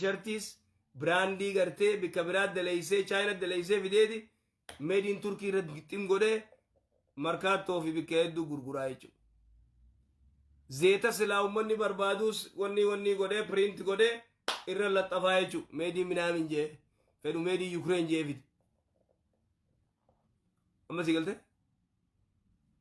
Tishartiis brandii gartee bikka biraa daleeysee, Chaayina daleeysee fideeti made in Turkii irratti gixxim godhee markaattoo fi bikka hedduu gurguraa jechuudha. Zeeta silaa uummanni barbaaduus wanni wanni godhee print godhee irra laxxafaa jechuudha. Made in minaamin jee fedhu, made in Ukraine jee fide. Amma si galtee?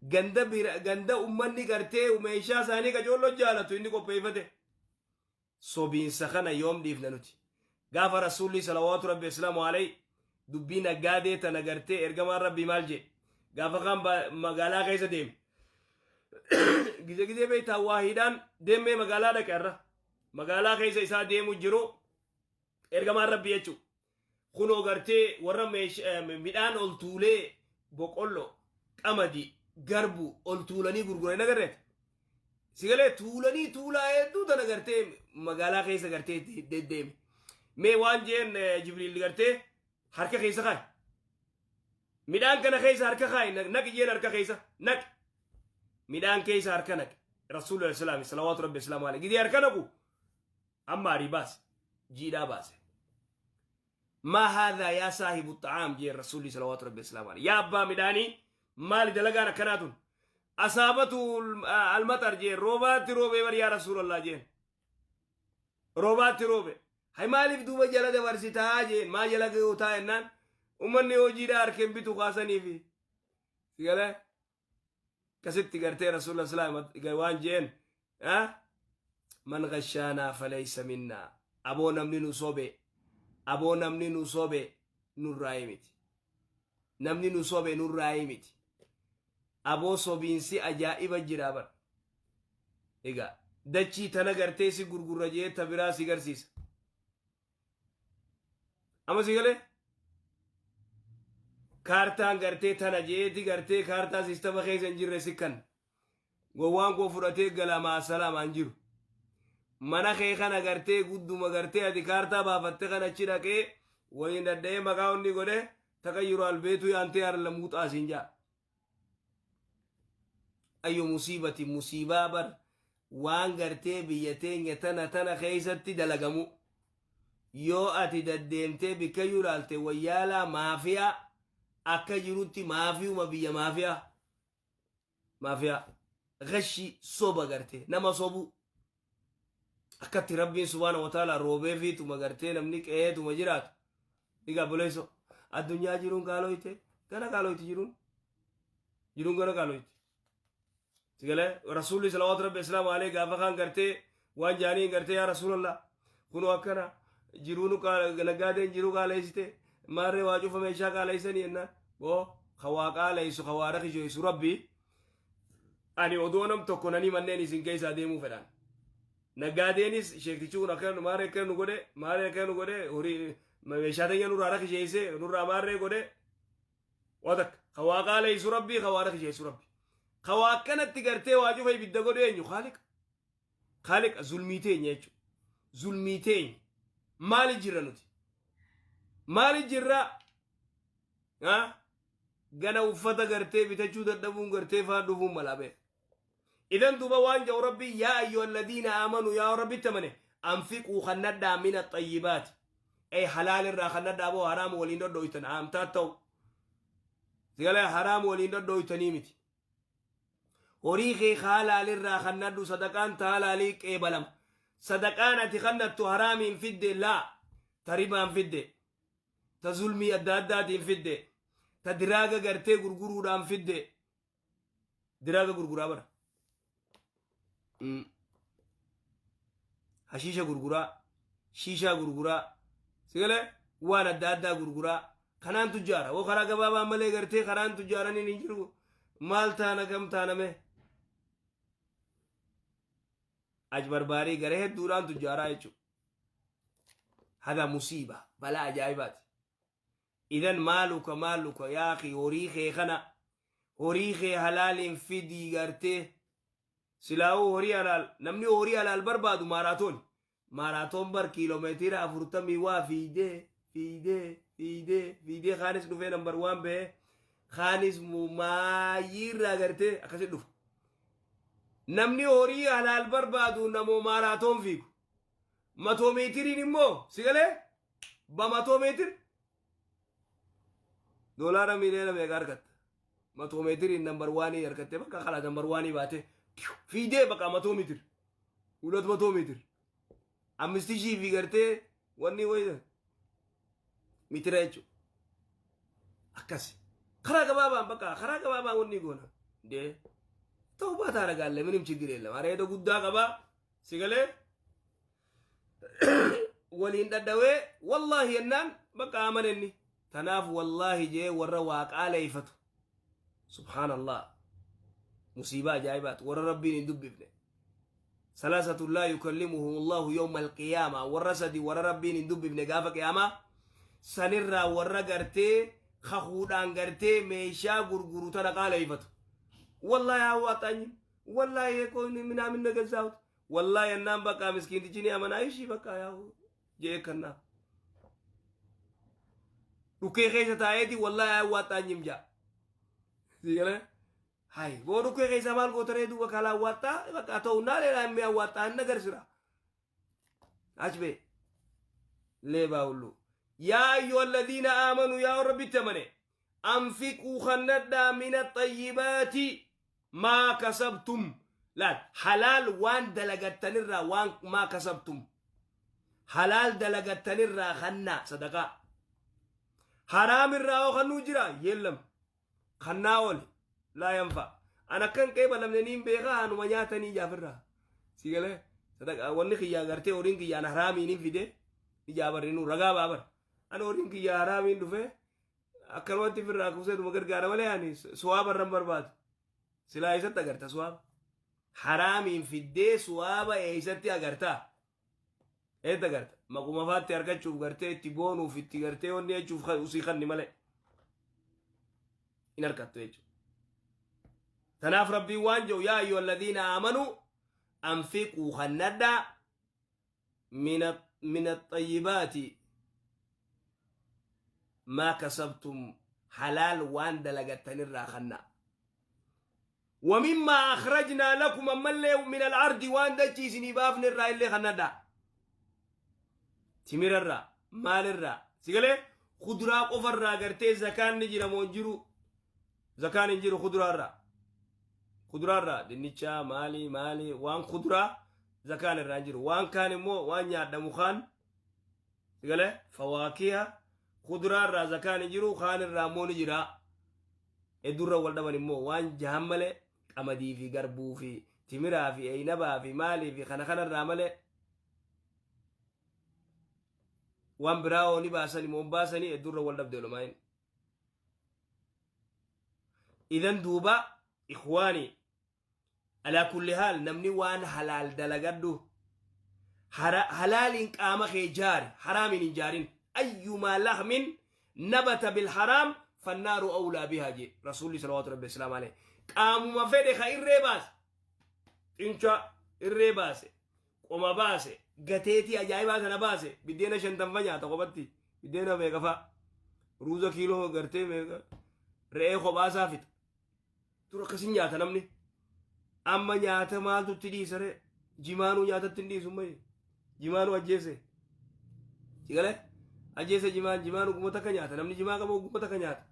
Ganda bira ganda uummanni gartee meeshaa isaanii qacoollo jaalatu inni qopheeffate. Sobiinsa kana yoom dhiifna nuti? Gaafa Rasuulli salawaatu rabbi islaamu alayhi dubbii naggaadee tana gartee, ergamaan rabbii maal jee? Gaafa kaan magaalaa keessa deeme. Gize gizee beektaa, waahiidhaan deemee magaalaa dhaqe irra. Magaalaa keessa isaa deemu jiru ergamaan rabbii jechuudha. Kunoo gartee warra midhaan ol tuulee, boqqolloo, qamadii, garbu ol tuulanii gurguran agarreeta. Sigalee tuulanii tuulaa hedduu tana gartee magaalaa keessa gartee deddeeme. Mee waan jeen, Jibriil gartee harka keessa kaaye. Midhaan kana keessa harka kaaye, naqi jeen, harka keessa naqi. Midhaan keessa harka naqi. Rasuulli Islaami salawaatu rabbi islaamu alayhi. Gidee harka naqu amma arii baase. Jiidhaa baase. ما هذا يا صاحب الطعام jeen Rasuulli salawaatu rabbi islaamu alayhi. Yaa abbaa midhaanii, maali dalagaan akkanaatun? أصابته المطر jeen, roobaatti roobee bar yaa Rasuulallah jeen. Roobaatti roobe. Hay, maaliif duuba jala dabarsitaa jeen, maa jala gootaa jennaan, ummanni hojiidhaa harkeen bitu kaasaniifi. Sigalee? Akkasitti gartee Rasuula Islaam waan jeen, من غشنا فليس منا. Aboo namni nu sobe, aboo namni nu sobe nurraa miti. Namni nu sobe nurraa miti. Aboo sobiinsi ajaa'iba jira bar. Egaa dachii tana gartee si gurgurra jee ta biraa si garsiisa. Amma si galee? Kaartaan gartee tana jeeti gartee kaartaa system keessa hin jirre si kan. Gowwaan koo fudhatee galamaa salaamaan jiru. Mana kee kana gartee gudduma gartee ati kaartaa baafatte kana achi dhaqee waliin dadda'ee maqaa onni godhe تغير البيت yaantee harla muuxaa siin jaa. أي مصيبة, musiibaa bar waan gartee biyya teenya tana tana keessatti dalagamu. Yoo ati daddeemtee bikkayyuu ilaalte, wayyaalaa maafiyaa akka jirutti, maafiyuma biyya maafiyaa maafiyaa gashi soba gartee nama sobu. Akkatti Rabbiin subhaana wa ta'ala roobee fiituma gartee namni qe'eetuma jiraatu. Egaa buleeso, addunyaa jiruun qaaloyte, gana qaaloyti, jiruun gana qaaloyti. Sigalee Rasuulli salawaatu rabbi islaamu alayhi gaafa kaan gartee waan jaaniin gartee, yaa Rasuulallah, kunoo akkana jiruun naggaadeen jiruu qaaleessite, maarree waa cufa meeshaa qaaleessanii jennaan, boo kawaa qaaleysu kawaa rakisheessu Rabbi, ani odoo nam tokko nanii manneen isin keessaa deemuu fedhan. Naggaadeenis sheektichi kun akkana maarree akkana nu godhe, maarree akkana nu godhe, horii meeshaa teenya nurraa rakisheesse, nurraa maarree godhe. Waa takka kawaa qaaleysu Rabbii, kawaa rakisheessu Rabbi, kawaa akkanatti gartee waa cufa ibidda godhu eenyu? Khaaliqa, Khaaliqa. Zulmii teenya jechuudha, zulmii teenya. Maali jirra nuti? Maali jirra? Gana uffata gartee bitachuu dadhabuun gartee faan dhufuun malaa beeka. Idan duuba waan jedhu Rabbi, يا أيها الذين آمنوا, yaa Rabbi tamane, أنفقوا kannadhaa, من الطيبات, ay halaal irraa kannadhaa. Boo haraam waliin dhodhoytan aamtaa ta'u sigalee haraam waliin dhodhoytanii miti. Horii kee halaal irraa kannadhu. Sadaqaan ta halaalii qeebalama. Sadaqaan ati kannattu haraamiin fidde, laa ta ribaan fidde, ta zulmii adda addaatiin fidde, ta drug gartee gurguruudhaan fidde, drug gurguraa bara, hashiisha gurguraa, shiishaa gurguraa, sigalee waan adda addaa gurguraa kanaan tujjaara. Woo karaa gabaabaa malee gartee karaan tujjaaraniin hin jiru. Maal taana, kam taaname? Ajbarbaarii garee hedduudhaan tujjaaraa jechuudha. هذا مصيبة, balaa ajaa'ibaati. إذن مالك مالك يا أخي, horii kee kana, horii kee halaaliin fidii gartee silaa'uu horii halaal. Namni horii halaal barbaadu marathon, marathon bar kiiloomeetira 40 waa fiidee fiidee fiidee fiidee, kaanis dhufee number one bahee, kaanis maayyiirraa gartee akkasi dhufa. Namni horii halaal barbaadu namoo marathon fiigu. Matoo meetiriin immoo si galee bamatoo meetir doolaara miiliyoona meeqa argatta? Matoo meetiriin nambar waanii argattee bakka kalaa nambar waanii baatee fiidee bakka matoo meetir ሁለት መቶ ሜትር አምስት ሺህ fi gartee wanni wayi mitira jechuudha. Akkas karaa gabaabaan bakka karaa gabaabaan wanni goona. Dee ta'uu baata ragaalle minim ችግር የለም. Areeda guddaa qabaa si galee waliin dhadhawee wallaahi jennaan bakka amanenni. Tanaaf wallaahi jee warra waaqaa leeyfatu. Subhaanallah. Musiibaa ajaa'ibaati warra rabbiin hin dubbifne. ثلاثة لا يكلمهم الله يوم القيامة warra sadi warra rabbiin hin dubbifne gaafa qiyaamaa sanirraa warra gartee kakuudhaan gartee meeshaa gurguru tana qaaleeffatu. Wallaahi hawaataanyi wallaahi ምናምን ነገዛሁት wallaahi ennaan bakka miskiintichi ni amanaa ishii bakka yaa'u jee kannaa. Dhukkee keessa taa'eeti wallaahi hawaataanyim jaa. Sigalee? Hay boo dhukkee keessa maal gootaree duuba kalaa awwaattaa bakka ta'u naa leelaa himmi awwaattaa hin agarsira. Achi bee leebaa hullu. يا أيها الذين آمنوا yaa rabbitti amane أنفقوا khannadhaa من الطيبات ما كسبتم laal halaal waan dalagattanirraa waan ما كسبتم halaal dalagattanirraa khannaa sadaqaa haraamirraa hoo kannuu jira yeellam kannaa oli لا ينفع an akkan qeebalamne niin beekaa anuma nyaatanii jaafirraa si galee sadaqaa wanni kiyyaa gartee horiin kiyyaan haraamiin hin fide ijaabarrinuu ragaa baabar an horiin kiyyaa haraamiin dhufe akkanumatti firraa kuuseetuma gargaara malee ani suwaaba irran barbaadu silaa eessatti agarta suwaaba haraamiin fiddee suwaaba eessatti agarta eessatti agarta maquma faatti argachuuf gartee itti boonuuf itti gartee wanni jechuuf usii kanni malee hin argattu jechuudha. Tanaaf rabbiin waan jedhu يا أيها الذين آمنوا أنفقوا khannadhaa من الطيبات ما كسبتم halaal waan dalagattanirraa khannaa. ومما أخرجنا لكم ammallee من الأرض waan dachii isinii baafne irraa illee khannadhaa. Timirarraa maalirraa sigalee kuduraa qofarraa gartee zakaan ni jira moo hin jiru? Zakaan hin jiru kuduraarraa. Kuduraarraa dinnichaa maali maali waan kuduraa zakaan irraa hin jiru. Waan kaan immoo waan nyaadhamu kaan sigalee fawaakiha kuduraarraa zakaan hin jiru kaan irraa immoo ni jira. Hedduurra wal dhaban immoo waan jahan malee qamadii fi garbuu fi timiraa fi eynabaa fi maalii fi kana kanarraa malee waan biraa hoo ni baasanii moo hin baasanii hedduurra wal dhabde olumaa'in. Idan duuba إخواني على كل حال namni waan halaal dalagadhu halaaliin qaama kee jaari haraamiin hin jaarin. أيما لحم نبت بالحرام فالنار أولى بها jee rasuulli صلوات ربي السلام عليه. Qaamuma fedhe ka irree baase xincha irree baase qoma baase gateetii ajaa'ibaa sana baase biddeena shantanfa nyaata qophatti biddeena meeqa fa'a ruuza kiiloo gartee meeqa re'ee kophaasaa fixa tura akkasin nyaata namni amma nyaata maaltu itti dhiisa ree jimaanuu nyaatatti hin dhiisu mayi jimaanuu ajjeese sigalee ajjeese jimaan jimaan uguma takka nyaata namni jimaa qaba uguma takka nyaata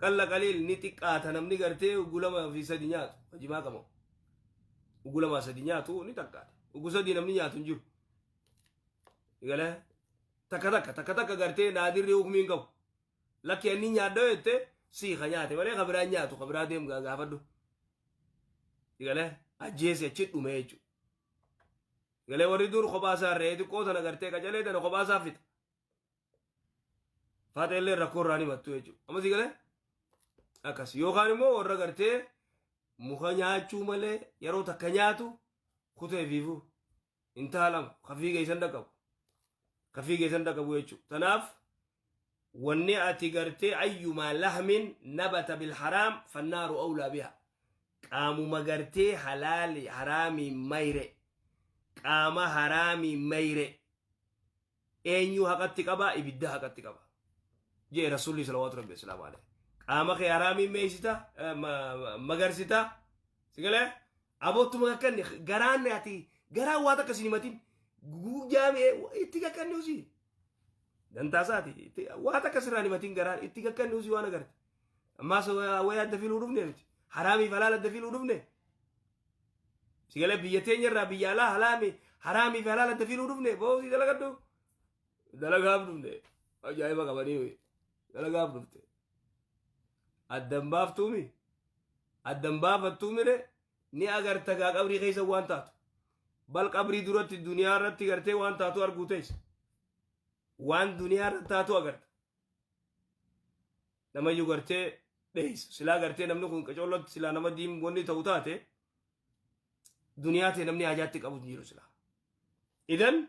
qalla qaliil ni xiqqaata namni gartee ugu lama fi sadi nyaatu jimaa qaba ugu lama sadi nyaatu ni xiqqaata ugu sadi namni nyaatu hin jiru sigalee takka takka takka takka gartee naadirri hukumiin qabu lakki inni nyaadha jette sii ka nyaate malee ka biraa nyaatu ka biraa deemu gaafadhu sigalee ajjeese achi dhume jechuudha. Sigalee warri dur kophaa isaa re'ee xiqqoo tana gartee qacalee tana kophaa isaa fixa. Faata illee rakkoo irraa ni mattu jechuudha. Amma sigalee akkas yookaan immoo warra gartee muka nyaachuu malee yeroo takka nyaatu kutee fiifuu hin taalamu kafii geessan dhaqqabu. Kafii geessan dhaqqabu jechuudha. Tanaaf wanni ati gartee أيما لحم نبت بالحرام فالنار أولى بها. Qaamuma gartee halaali haraamii mayre qaama haraamii mayre eenyu haqatti qaba ibidda haqatti qaba jee rasuulli صلوات ربي السلام عليه. Qaama kee haraamii meeysita magarsita sigalee abottuma akkanni garaan ati garaan waa takka sin himatin Guujaamee itti kakkanni usii. Dantaasaati. Waa takka sirraan himatiin garaan itti kakkanni usii waan agarte. Ammaas wayaa adda filuu dhufne nuti. Haraamiif halaal adda filuu dhufne. Sigalee biyya teenya irraa biyya alaa halaami haraamiif halaal adda filuu dhufne boosii dalagadhu. Dalagaaf dhufne. Ajaa'iba qabanii dalagaaf dhufte. Addan baaftuumi. Addan baafattuumire ni agarta gaa qabrii keessa waan taatu. Bal qabrii duratti duniyaa irratti gartee waan taatu arguu teessa. Waan duniyaa irratti taatu agarta. Namayyuu gartee dheeysa. Silaa gartee namni kun qacoollotti silaa nama diim wanni ta'u taate duniyaa ta'e namni hajaatti qabu hin jiru silaa. Idan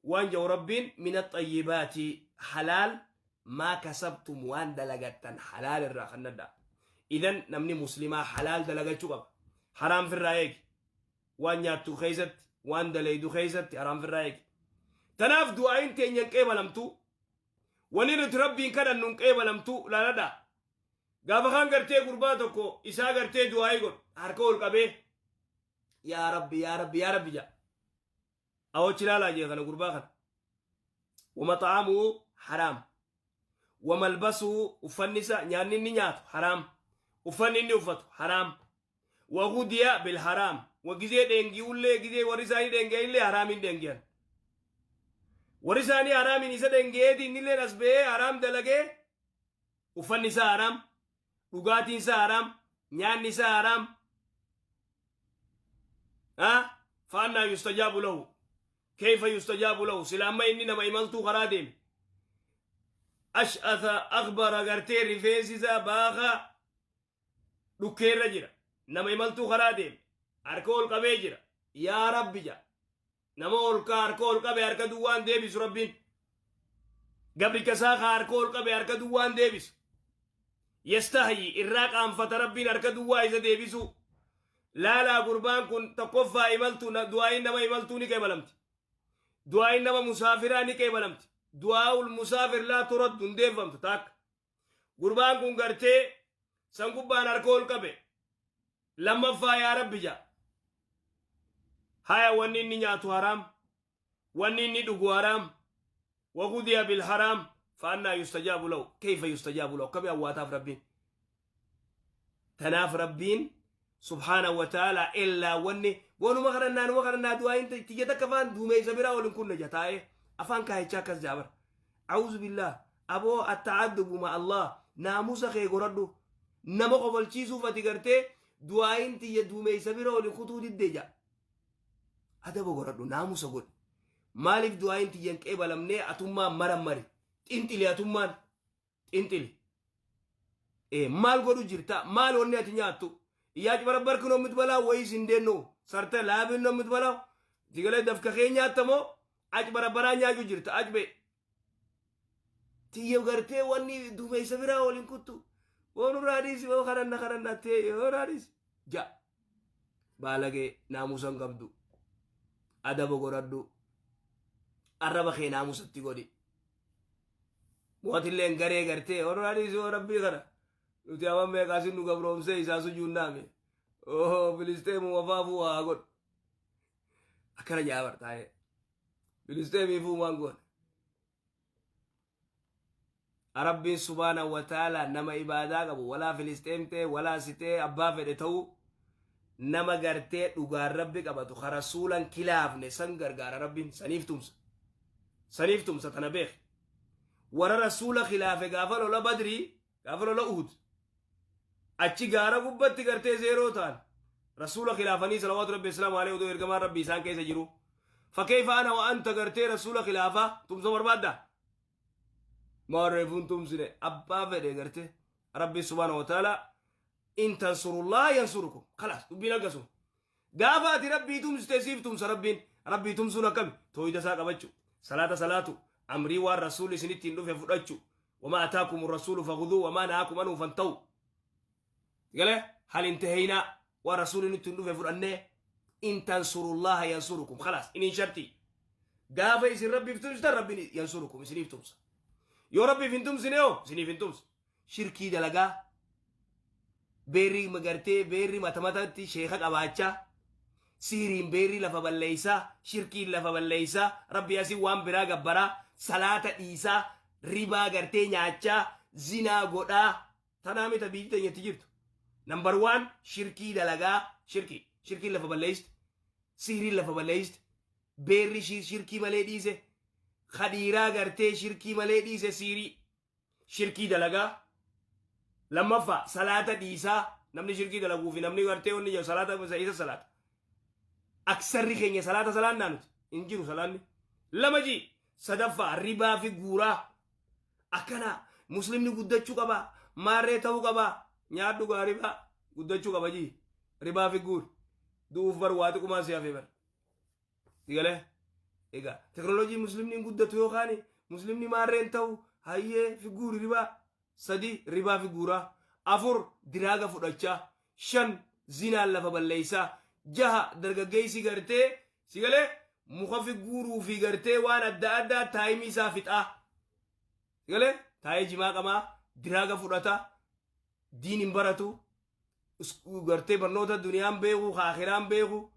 waan jedhu Rabbiin mina xayyibaati halaal maa kasabtum, waan dalagattan halaal irraa kan naddaa. Idan namni muslimaa halaal dalagachuu qaba. Haraam firraa eegi. Waan nyaattu keessatti, waan dalaydu keessatti haraam firraa eegi. Tanaaf du'aayin teenya hin qeebalamtu. Wani nuti Rabbiin kadhannu hin qeebalamtu laaladha. Gaafa kaan gartee gurbaa tokko isaa gartee du'aayii godhu harka ol qabee yaa Rabbi, yaa Rabbi, yaa Rabbi jedha. Awochi ilaalaa jee kana gurbaa kana. Wamaxaamuu haraam. Wamalbasuu, uffanni isaa, nyaanni inni nyaatu haraam. Uffanni inni uffatu haraam. Wagudiya bil haraam. Wa gizee dheengi'ullee, gizee warri isaanii dheengi'anillee haraamiin dheengi'an. Warri isaanii haraamiin isa dheengi'eeti innilleen as ba'ee haraam dalagee, uffanni isaa haraam, dhugaatiin isaa haraam, nyaanni isaa haraam. Faannaa yustajaabu lahu. Kayfa yustajaabu lahu? Sila amma inni nama imaltuu karaa deeme. Ash'atha akhbara, gartee rifeensi isaa baakaa dhukkeerra jira. Nama imaltuu karaa deeme. Harka ol qabee jira. Yaa Rabbi jedha. Nama ol kaa harka ol qabe harka duwwaan deebisu Rabbiin. Gabricha isaa kaa harka ol qabe harka duwwaan deebisu. Yastahyi, irraa qaanfata Rabbiin harka duwwaa isa deebisu. Laalaa, gurbaan kun tokkoffaa imaltuu, du'aa'iin nama imaltuu ni qeebalamti. Du'aa'iin nama musaafiraa ni qeebalamti. Du'aa'ul musaafir laa turaddu, hin deeffamtu taakka. Gurbaan kun gartee san gubbaan harka ol qabe. Lammaffaa yaa Rabbi jedha. Haya, wanni inni nyaatu haraam. Wanni inni dhugu haraam. Wagudiya bil haraam. Faannaa yustajaabu lahu. Kayfa yustajaabu lahu? Akkamii awwaataaf Rabbiin? Tanaaf Rabbiin subhaanahu wa ta'ala illaa wanni waanuma kadhannaa numa kadhannaa du'aayin tiyya takka afaan duumeessa biraa ol hin kunne ja taa'ee afaan kaayichaa akkas jaa bara. A'uuzu billaah, aboo, atta'addubu ma Allah, naamusa kee goradhu. Nama kofalchiisuuf ati gartee du'aayin tiyya duumeessa bira ol kutuu diddee ja. Adaba goradhu, naamusa godhi. Maaliif du'aayin tiyya hin qeebalamnee? Atummaan marammari. Xinxili, atummaan xinxili. Maal godhu jirta? Maal wanni ati nyaattu? እያጭበረበርክ ነው የምትበላው ወይስ እንዴት ነው? ሰርተህ ላብህን ነው የምትበላው? Jigalee dafka kee nyaatta moo acbarabbaraa nyaachuu jirta? Acbe tiyya gartee wanni dumeessa biraa waliin kuttu. Boonurraa dhiisi, boo kadhanna kadhanna tee yoo dhiisi. Ja baalagee, naamusa hin qabdu. Adaba godhadhu. Arraba kee naamusatti godhi. Mootilleen garee gartee onurraa dhiisi, oo Rabbii kana. Nuti aman meeqaasin nu gabroomsee isaa sujuunnaame. Oo Filisteemu wafaafuu haa godhu. Akkana jaabar taa'ee. Filisteemiifuu waan goone. Rabbiin subhaanahu wa ta'ala nama ibaadaa qabu walaa Filisxeem ta'e walaa sitee abbaa fedhe ta'uu, nama gartee dhugaan Rabbi qabatu ka rasuulan kilaafne san gargaara Rabbiin, saniif tumsa. Saniif tumsa, tana beek. Warra rasuula kilaafe gaafa lola Badrii, gaafa lola Uhud, achi gaara gubbatti gartee zeeroo ta'an rasuula kilaafanii salawaatu Rabbi islaamu alayhi odoo ergamaan Rabbi isaan keessa jiru. Fakkeeffa ana wa anta gartee rasuula kilaafaa tumsa barbaaddaa? Maarreefuun tumsine abbaa fedhe gartee Rabbi subhaanahu wa ta'ala in tansurullaha yansurukum, khalaas, dubbiin akkasuma. Gaafa ati Rabbii tumsite siif tumsa Rabbiin. Rabbii tumsuun akkami? Tooyida isaa qabachuu, salaata salaatu, amrii waan rasuulli isinitti hin dhufe fudhachuu. Wamaa ataakum rasuulu fakhuduu wamaa nahaakum anhu fantahu. Galee hal intahaynaa waan rasuulli nutti hin dhufe fudhannee? In tansurullaha yansurukum, khalaas, inin shartii. Gaafa isin Rabbiif tumsitan Rabbiin yansurukum, isiniif tumsa. Yoo Rabbiif hin tumsine hoo isiniif hin tumsa. Shirkii dalagaa, beerri gartee beerri mata matatti sheeka qabaachaa, Siiriin beerri lafa balleeysaa, shirkiin lafa balleeysaa, rabbi asii waan biraa gabbaraa, salaata dhiisaa, ribaa gartee nyaachaa, zinaa godhaa. Tanaa mita biyyi teenyatti jirtu. Number one, shirkii dalagaa, shirkii. Shirkiin lafa balleeysti. Siiriin lafa balleeysti. Beerri shirkii malee dhiise. Kadhiiraa gartee shirkii malee dhiise siirii. Shirkii dalagaa. Lammaffaa, salaata dhiisaa. Namni shirkii dalaguu fi namni gartee wanni jedhu salaata isa salaata. Aksarri keenya salaata salaannaa nuti. Hin jiru salaanni. Lama ji. Sadaffaa, ribaa fi guuraa. Akkana muslimni guddachuu qaba. Maarree ta'uu qaba. Nyaadhu gaa ribaa. Guddachuu qaba ji. Ribaa fi guuri. Du'uuf bar waa xiqumaan si hafee bar. Sigalee? Egaa teknooloojii muslimni hin guddatu yookaan muslimni maarreen ta'u hayyee fi guuri ribaa. Sadi, ribaa fi guuraa. Afur, diraaga fudhachaa. Shan, zinaan lafa balleessaa. Jaha, dargaggeessi gartee sigalee muka fi guuruu fi gartee waan adda addaa taayimii isaa fixaa. Sigalee taa'ee jimaa qamaa, diraaga fudhata, diin hin baratu, gartee barnoota duniyaan beeku, akiraan beeku,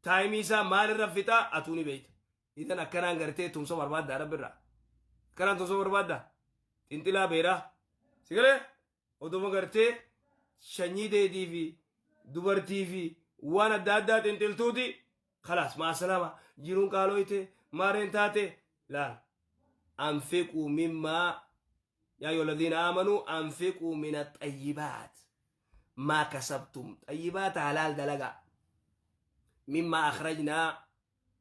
taayimii isaa maalirra fixaa atuu ni beekta. Idan akkanaan gartee tumsa barbaaddaa rabbirraa. Akkanaan tumsa barbaaddaa. Xinxilaa beeraa. Sigalee oduma gartee shanyii teetii fi dubartii fi waan adda addaa xinxiltuuti khalaas maasalaama jiruun qaalooyte maareen taate laal. Anfiquu mimmaa yaa ayyuha alladhiina aamanuu anfiquu min axayyibaat maa kasabtum, xayyibaata halaal dalagaa, mimmaa akhrajnaa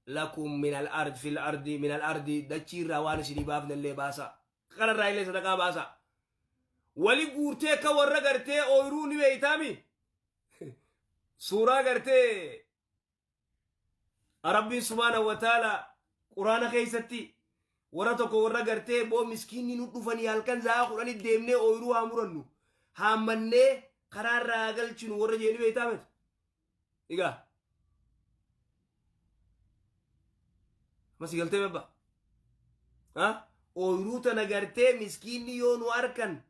lakum min al-ard fil ardi min al-ardi, dachii irraa waan isinii baafne illee baasa, kanarraa illee sadaqaa baasa. Wali guurtee akka warra gartee ooyiruu ni beeytaami suuraa gartee Rabbiin subhaanahu wa ta'ala quraana keessatti warra tokko warra gartee boo miskiinni nu dhufanii halkan za'a 10 deemnee ooyiruu haa murannu haammannee karaa irraa galchinu warra jeeni beeytaa miti. Egaa masi galtee babba ooyiruu tana gartee miskiinni yoo nu harkan.